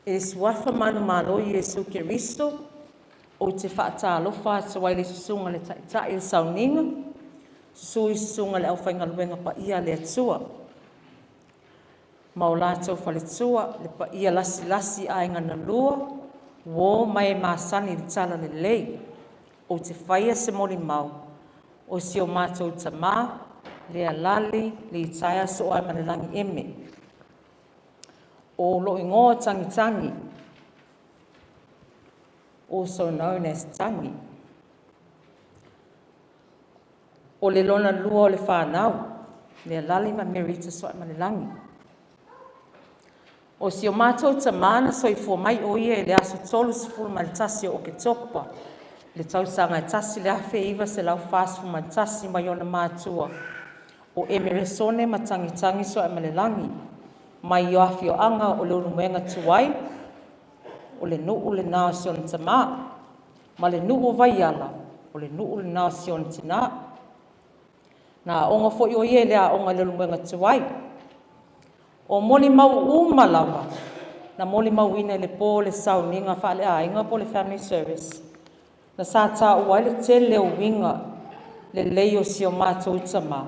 I le Suafa manumalo o Iesu Keriso, ou te faatalofa atu ai i le Susuga i le Taitai o le Sauniga, susu i Susuga i le Aufaigaluega paia a le Atua ma o latou faletua, le paia lasilasi i aiga na lua, uo ma e masani i le Talalelei. Ou te faia se molimau, o si o matou tama, Lealali Litaea Sooaemalelagi Eme. O lou igoa o Tagitagi, also known as Tagi. O le lona lua o le fanau, Lealali ma Merita Sooaemalelagi. O si o matou tamā na soifua mai o ia i le aso 31 o Oketopa i le tausaga 1941 mai ona matua o Emeresone ma Tagitagi Sooaemalelagi, mai le afioaga o Leulumoega tuai, o le nuu lena o si ona tamā, ma le nuu o Vaiala, o le nuu lena o si ona tinā. Na aoga foi o ia i le aoga i Leulumoega tuai. O molimau uma lava na molimauina i le po o le sauniga faaleaiga po o le family service, na sa taua ai le tele o uiga lelei o si o matou tamā,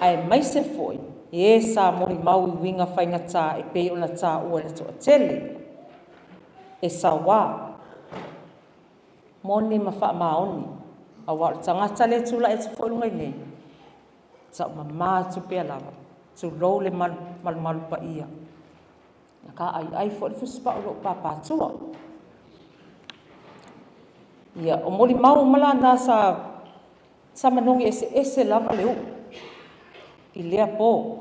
aemaise foi e sa molimau i uiga faigata e pei ona taua e le toatele. E saua, moni ma faamaoni, aua o le tagata lea e tulai atu foi i luga i nei, e taumama atu pea lava, tulou le mamalu paia, na aiai foi le fusipau i lou papatua. Ia, o molimau uma la na sa manogi eseese lava le u'u i lea po.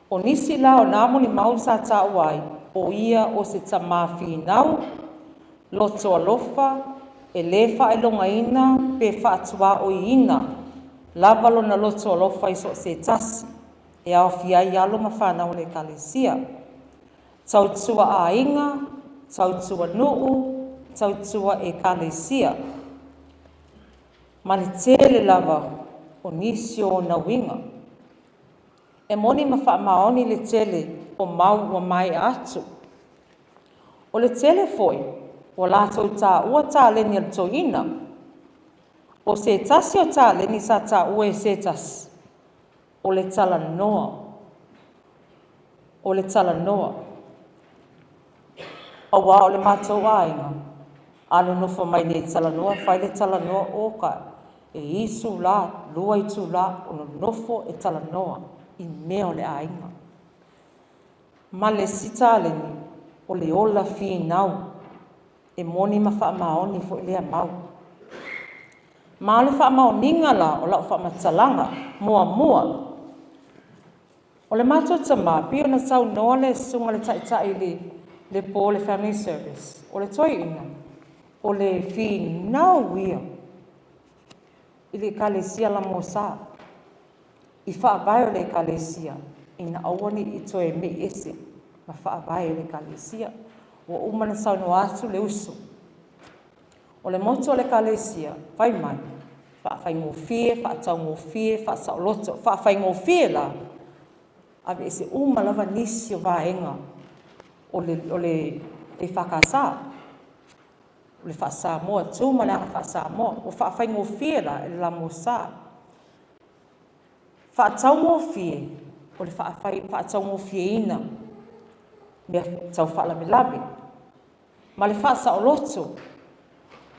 O nisi la o na molimau sa taua ai, o ia o se tamā finau, loto alofa, e le faailogaina pe faatuaoiina lava lona loto alofa i so o se tasi, e aofia ai alo ma fanau a le Ekalesia. Tautua aiga, tautua nuu, tautua Ekalesia, ma le tele lava o nisi o ona uiga. E moni ma faamaoni le tele o mau ua maea atu. O le tele foi ua latou taua taleni a le toeaina. O se tasi o taleni sa taua e se tasi, o le talanoa. O le talanoa. Aua o le matou aiga, a nonofo mai nei e talanoa, fai le talanoa, oka, e itula, 2 itula o nonofo e talanoa i mea o le aiga. Ma le isi taleni, o le ola finau, e moni ma faamaoni foi lea mau. Ma o le faamaoniga la o lau faamatalaga, muamua, o le matou tamā, pei ona saunoa le susuga i le Taitai i le po o le family service, o le toeaina, o le finau ia i le Ekalesia LMS, i faavae o le Ekalesia, ina aua ne i toe mei ese ma faavae o le Ekalesia. Ua uma ona saunoa atu le uso, o le motto a le Ekalesia, fai mai, faafaigofie, faataugofie, faasaoloto. Faafaigofie la, aveese uma lava nisi o vaega o le EFKS, o le faa-Samoa, tu ma le aga faa-Samoa. Ua faafaigofie la e le LMS. Faataugofie, o le faataugofieina mea tau faalavelave. Ma le faasaoloto,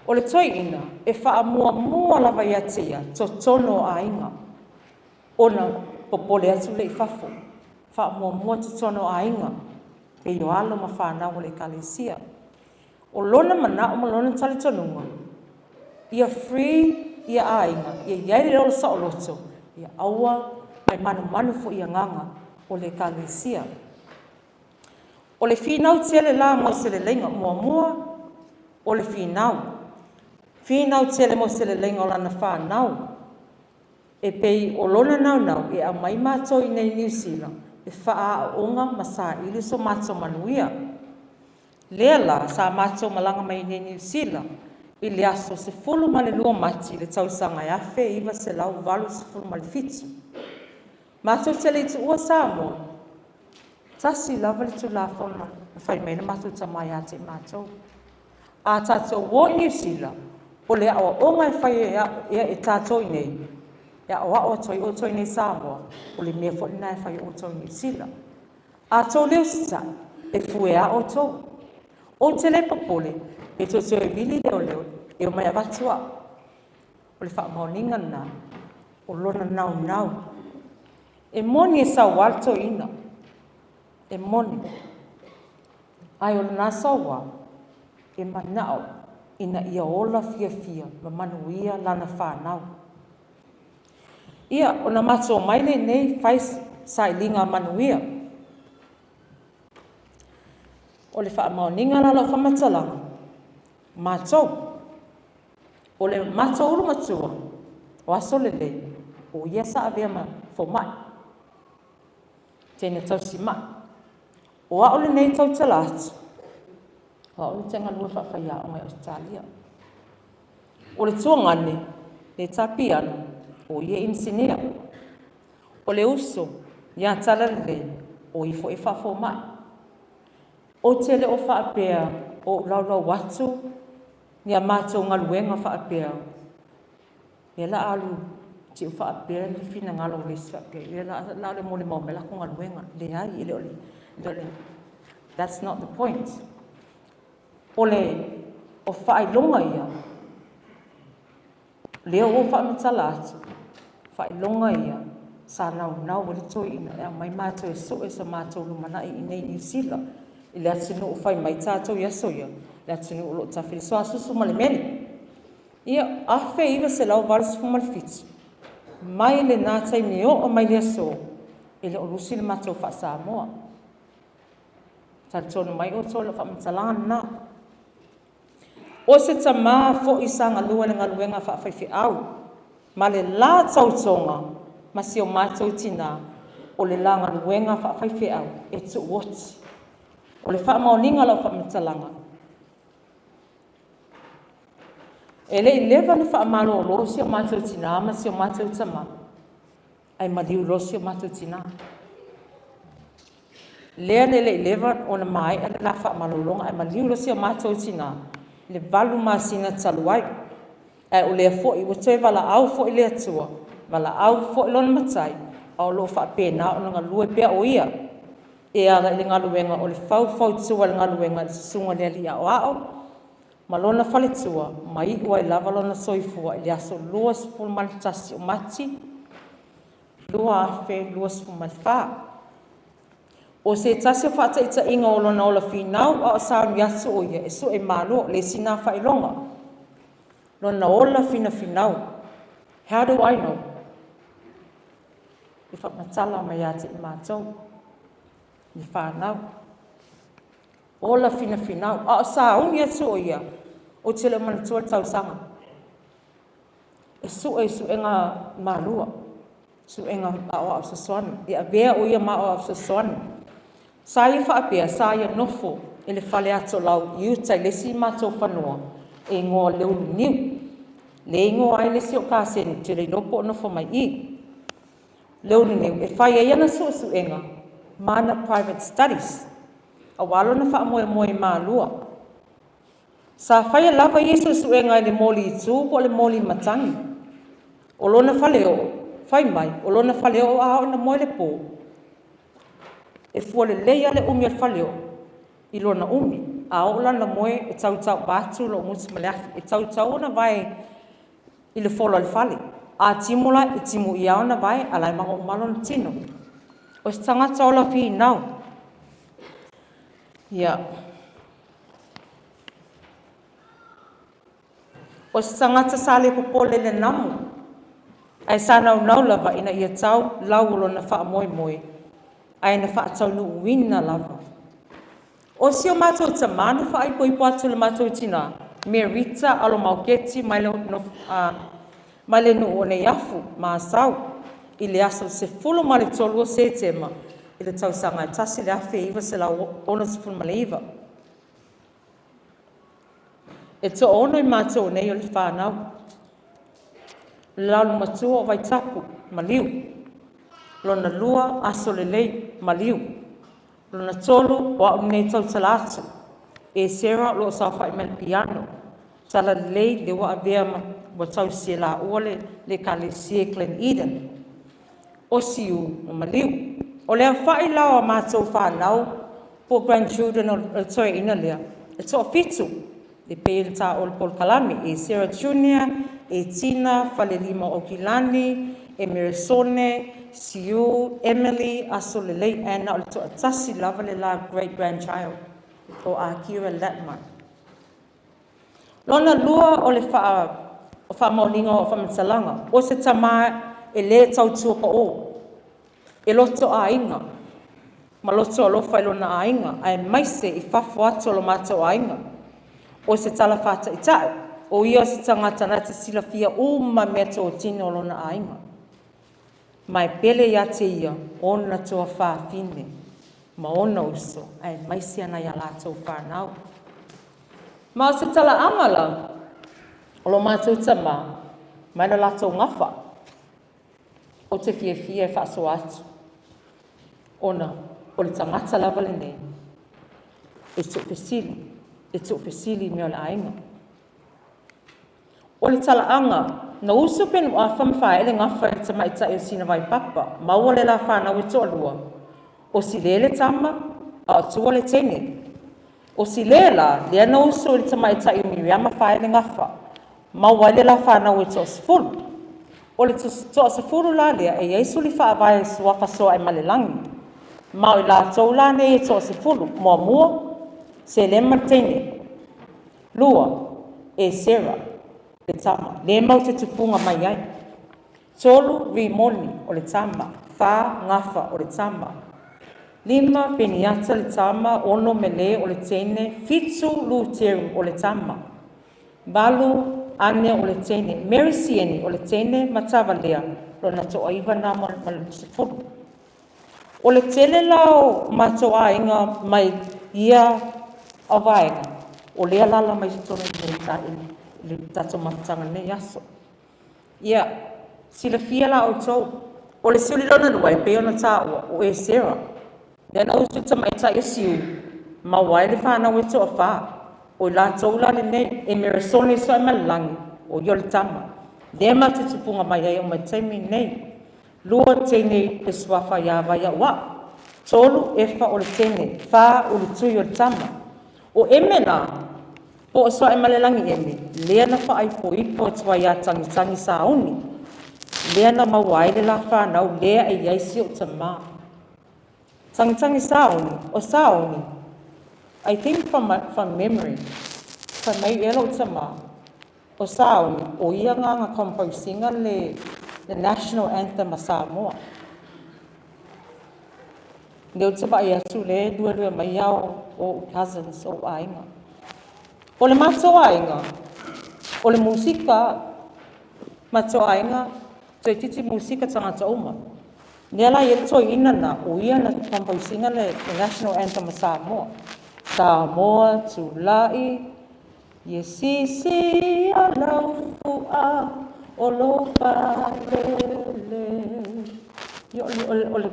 o le toeaina e faamuamua lava ia te ia totonu o aiga, ona popole atu lea i fafo. Faamuamua totonu o aiga, pei o alo ma fanau a le Ekalesia. O lona manao ma lona talitonuga, ia free ia aiga, ia i ai le ola saoloto, ia aua e manumanu foi i agaga o le Ekalesia. O le finau tele la mo se leleiga, muamua, o le finau. Finau tele mo se leleiga o lana fanau, e pei o lona naunau e aumai matou i inei i Niu Sila e faaaooga ma saili so matou manuia. Lea la sa matou malaga mai nei i Niu Sila i le aso 12 Mati i le tausaga 1987. Matou te le i tuua Samoa, Tasi lava le Tulafono na fai mai ai le matou tama ia te i matou. A tatou o i Niu Sila, o le aoaoga e fai e tatou i inei, e aoao atu ai outou i inei i Samoa, o le mea foi lena e fai e outou i Niu Sila. A outou le usitai, e fuea outou. Ou te le popole, pe toe toe vili leoleo e omai avatu au. O le faamaoniga lena o lona naunau. E moni e saua le toeaina, e moni, ae o lona saua e manao ina ia ola fiafia ma manuia lana fanau. Ia, ona matou omai lea i inei fai sailiga manuia. O le faamaoniga la o lau faamatalaga, matou, o le matou ulu matua o Asolelei, o ia sa avea ma fomai, teine tausimai. O au lenei e tautala atu, o au ou te galue faafaiaoga i Ausetalia. O le tuagane, le Tapiana, o ia e inisinia. O le uso ia Talalelei, o ia foi e faafomai. Ou te le o faapea o ou laulau atu ni a matou galuega faapea, ia o le a alu te i ua faapea le finagalo o le isi faapea, ia o le a le molimau mai la latou galuega. Leai, e le o le, that's not the point. O le o faailoga ia, lea ua ou faamatala atu, faailoga ia sa naunau ai le toeaina e aumai matou e sue so matou lumanai i inei i Niu Sila, i le atunuu fai mai tatou i aso ia, le atunuu o lo o tafe le suasusu ma le meli. Ia, 1987, mai lena taimi e oo mai le aso, e le o lusi le matou faa-Samoa. Talitonu mai outou i lau faamatalaga lena. O se tama foi sa galue i le galuega faafaifeau ma le la tautoga ma si o matou tina, o le la galuega faafaifeau e tuuoti. O le faamaoniga o lau faamatalaga, e le i leva ona faamalolo si o matou tina ma si o matou tama, ae maliu loa si o matou tina. Lea e le i leva ona maea le la faamalologa ae maliu loa si o matou tina i le 8 masina talu ai. Ae o lea foi ua toe valaau foi le Atua, valaau foi lona Matai, a o lo o faapena ona galue pea o ia e ala i le galuega o le faufautua i le galuega a le Susuga i le Alii Aoao ma lona faletua, ma iu ai lava lona soifua i le aso 21 o Mati 2024. O se tasi o faataitaiga o lona ola finau a o sauni atu o ia e sue malo, o le isi lena faailoga, lona ola finafinau. How do I know? E faamatala mai ia te i matou, le fanau. Ola finafinau. A o sauni atu o ia, ou te le o manatua le tausaga, e sue i suega malua, suega aoao fesoasoani, e avea o ia ma aoao fesoasoani. Sa ia faapea, sa ia nofo i le fale atolau i uta i le isi matou fanua e igoa o Leuluniu, lea e igoa ai le isi o kaseni, ou te le iloa po o nofo mai i i. Leuluniu, e fai ai ana suesuega ma ana private studies, aua lona faamoemoe i Malua. Sa faia lava ia suesuega i le moli itu po o le moli matagi. O lona faleoo, fai mai, o lona faleoo a oo ina moe le po, e fua lelei lava le umi o le faleoo i lona umi. A oo la ina moe e tautau, vaeatu lou gutu ma le afi, e tautau ona vae i le fola o le fale. A timu la, e timuia lava ona vae, a o la e mago uma lava lona tino. O se tagata ola finau. Ia. O se tagata sa le popole i le namu, ae sa naunau lava ina ia tau lau o lona faamoemoe, ae na faataunuuina lava. O si o matou tama na faaipoipo atu i le matou tina, Merita Alomaoketi mai le, mai le nuu o Neiafu, ma Asau, i le aso 13 o Setema i le tausaga 1969. E toaono i matou nei o le fanau. O le laulu matua o Vaitapu, maliu. Lona lua, Asolelei, maliu. Lona 3, o au lenei e tautala atu. Esera o lo o saofai mai i le piano. Talalelei lea ua avea ma ua tausi e laua le Ekalesia i Glen Eden. O Siu ua maliu. O le aofai la o a matou fanau po o grandchildren o le toeaina lea, e toafitu, e pei ona taua i le polokalame, Esera Junior, Etina, Falelima o Aukilani, Emeresone, Siu, Emily, Asolelei ae na o le toatasi lava le la great grandchild, o Akira Latman. Lona lua o le faamaoniga o au faamatalaga, o se tama e le tautua pao, e loto aiga ma loto alofa i lona aiga, aemaise i fafo atu o lo matou aiga. O se tala faataitai, o ia o se tagata na te silafia uma meatotino a lona aiga, ma e pele ia te ia ona tuafafine ma ona uso, aemaise nai a latou fanau. Ma o se talaaga la o lo matou tama mai le latou gafa, ou te fiafia e faasoa atu, ona o le tagata lava lenei e tuufesili, e tuufesili i mea o le aiga. O le talaaga, na usu Penuafa ma Faaee le gafa i le tamaitai o Sinavai Papa, maua le la fanau e toalua, o Sile le tama, a o Tua le teine. O Sile la, lea na usu i le tamaitai o Miriama Faaee le gafa, maua ai le la fanau e toasefulu. O le toasefulu la lea, e i ai suli faavae o suafa Sooaemalelagi, ma o i latou la nei e toasefulu. Muamua, Selema le teine. 2, Esera le tama, lea matou te tupuga mai ai. 3, Rimoni o le tama. 4, Gafa o le tama. 5, Peniata le tama. 6, Mele o le teine. 7, Luteru o le tama. 8, Ane o le teine. Mary Sieni o le teine ma Tavalea lona toaiva na ma le 10. O le tele la o matou aiga mai ia vaega, o lea lala mai totonu i le tatou mafutaga i lenei aso. Ia, silafia la outou, o le suli lona lua e pei ona taua, o Esera, lea na usu i le tamaitai o Siu, maua ai le fanau e toafa. O i latou la lenei, e Meresone Sooaemalelagi, o ia o le tama, lea matou te tupuga mai ai oo mai i le taimi lenei. 2 teine le suafa ia Vaiauau. 3, Efa o le teine. 4, Ulutui o le tama. O Eme la, po o Sooaemalelagi Eme, lea na faaipoipo atu ai ia Tagitagi Sauni, lea na maua ai le la fanau lea e i ai si ou tama. Tagitagi Sauni, o Sauni, I think from memory, fai mai ea lou tama, o Sauni, o ia nga na compose ina le National Anthem a Samoa. Lea ou te vaai atu lea e luelue mai a o ou cousins, o ou aiga. O le matou aiga, o le musika, matou aiga, toeitiiti musika tagata uma. Lea la e i ai le toeaina lena, o ia na compose ina le National Anthem a Samoa. Samoa tulai, ia sisi lau fua o lou palele. Ia, o le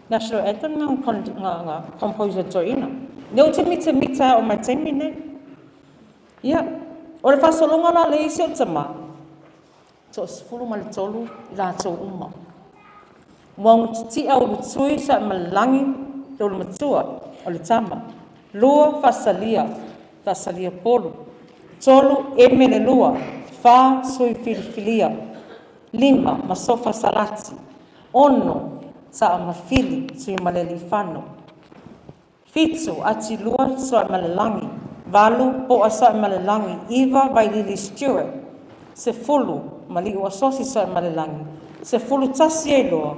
National Anthem na compose e le toeaina. Lea ou te mitamita oo mai i le taimi lenei. Ia, o le faasologa la lea e i ai si ou tama, 13 i latou uma. Ua ugutitia Ulutui Sooaemalelagi le ulumatua o le tama. 2, Faasalia, Faasalia Polu. 3, Eme le lua. 4, Sui Filifilia. 5, Masofa Salati. 6, Taamafili Tuimalealiifano. 7, Atilua Sooaemalelagi. 8, Poa Sooaemalelagi. 9, Vailili Stewart. 10, Maliu Asosi Sooaemalelagi. 11 ai loa,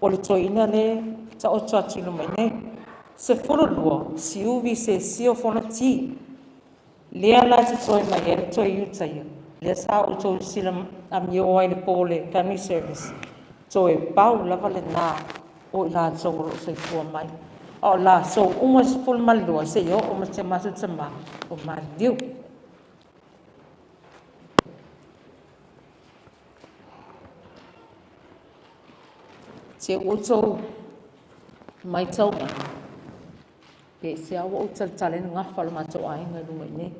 o le toeaina lea taoto atu i luma i nei. 12, Siuvi Sesio Fonoti. Lea la e totoe mai ai le toe Iuta ia, lea sa outou sila amio ai i le po o le family service, toe pau lava lena o i latou o lo o soifua mai. A o latou uma e 12 seia oo ma si o matou tama ua maliliu. Te ua outou matau mai. Pe aisea ua ou talatala ai le gafa o le matou aiga i luga i inei.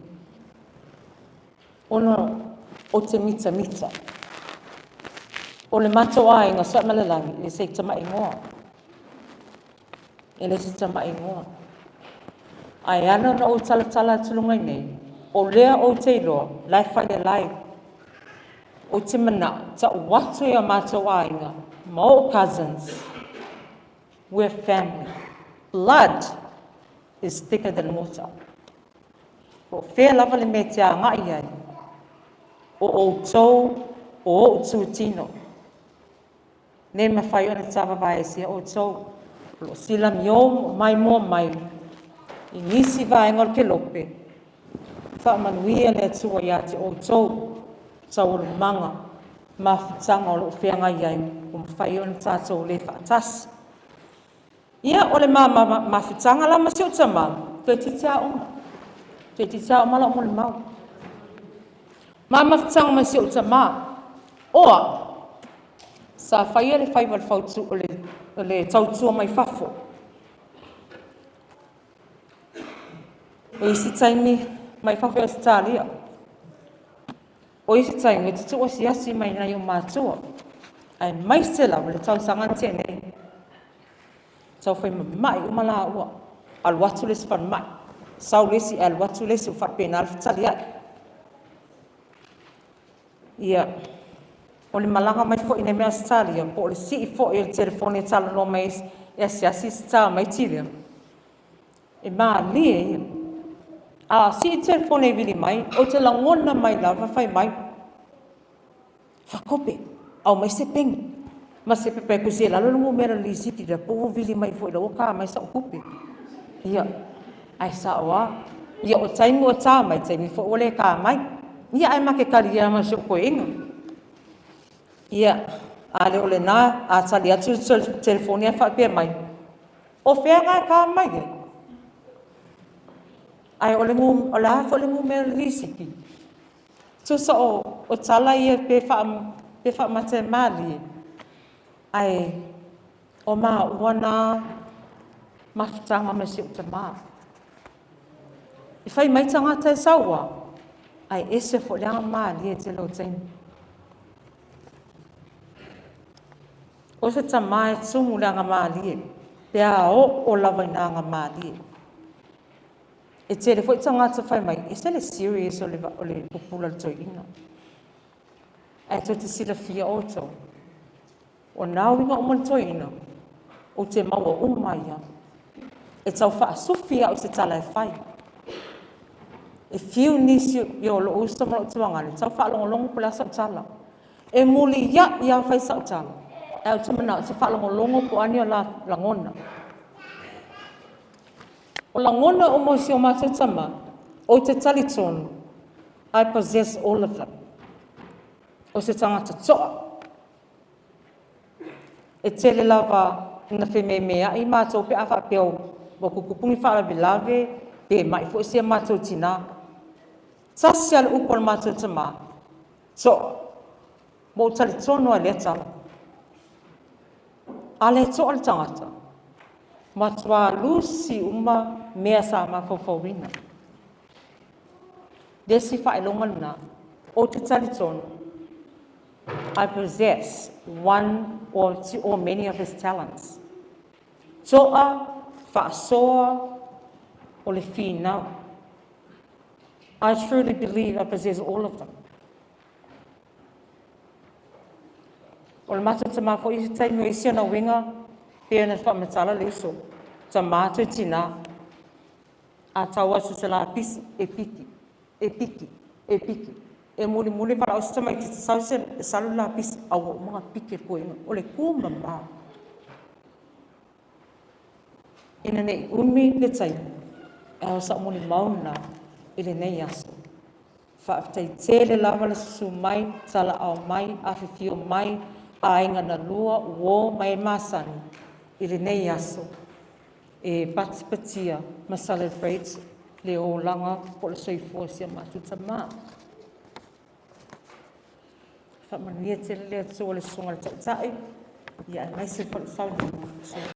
Ona ou te mitamita. O le matou aiga Sooaemalelagi, e le se tamai igoa. E le se tamai igoa. Ae ala ona ou talatala atu i luga i inei, o lea ou te iloa, la e fai e live. Ou te manao, tau atu i o matou aiga, ma ou cousins, we're family. Blood is thicker than water. Po o fea lava le mea e te agai ai, o outou o ou tutino. Le mafai ona tavavaeesea outou. O lo o silamio maimoa mai i nisi vaega o le kelope, faamanuia le Atua ia te outou taualumaga mafutaga o lo o feagai ai ua mafai ona tatou le faatasi. Ia, o le mafutaga la ma si ou tama, toeitiiti lava uma, toeitiiti lava uma lau molimau. Ma mafutaga ma si ou tama, o au, sa faia le faiva o le tautua mai fafo. O isi taimi mai fafo i Ausetalia. O isi taimi ou te tuu asiasi mai nai ou matua, aemaise lava le tausaga na tea nei. Tau fai mamai uma laua, alu atu le isi falemai, sau le isi alu atu le isi, ua faapena le fetaliai. Ia, o le malaga mai foi nei mai Ausetalia, po o le sii foi o le telefoni e talanoa mai e asiasi si tamaiti lea, e malie ia. A sii le telefoni e vili mai, ou te lagona mai lava fai mai, Fakope, aumai se peni ma se pepa e tusi ai i lalo le numera o le lisiti lea po ua vili mai foi o la ua ta mai sau tupe. Ia, ae sao lava. Ia o taimi ua ta mai, taimi foi ua le ta mai. Ia ae ma te talia ma si ou toeaina. Ia, a le o lena, a tali atu le telefoni ae faapea mai, o fea na e ta mai ai? Ae o le a foi le numera o le lisiti? Tusa o tala ia pe faamata e malie, ae o maua na mafutaga ma si ou tama. E fai mai tagata e saua, ae ese foi le agamalie i le tele o taimi. O se tama e tumu le agamalie, pe a oo lava ina agamalie. E tele foi tagata fai mai, ese le serious o le pupula o le toeaina. Ae tou te silafia outou, o na uiga uma o le toeaina, ou te maua uma ai lava. E tau faasufi au i se tala e fai. E fiu nisi o lou uso ma lou tuagane, tau faalogologo po o le a sau tala. E muliai lava fai sau tala, ae ou te manao ou te faalogologo po o a ni o la lagona. O lagona uma o si o matou tama, ou te talitonu, I possess all of them. O se tagata toa. E tele lava ina fememeai matou pe a faapea ua tutupu ni faalavelave, pe mai foi si a matou tinā. Tasi lava le upu a le matou tama, toa. Ua ou talitonu lava i lea tala. A le toa le tagata, matua lusi uma mea sa mafaufauina. Le isi faailoga lena, ou te talitonu, I possess one or two or many of his talents. Toa, faasoa, o le finau. I truly believe I possess all of them. O le matou tama foi i se taimi o isi ona uiga, pei ona faamatala le uso, tama toe tinā. A tau atu i se lapisi, e piki, e piki, e piki. E mulimuli valaau se tamaitiiti, sau se salu le lapisi, a ua uma ona piki e le toeaina. O le tumama. Ina ne i umi le taimi, ae o sau molimau lena i lenei aso. Faafetai tele lava le susu mai, talaau mai, afifio mai, aiga na lua, uo ma e masani i lenei aso e patipatia ma celebrate le olaga po o le soifua o si a matou tama. Faamanuia tele le Atua i le susuga i le Taitai, aemaise foi le saunoaga.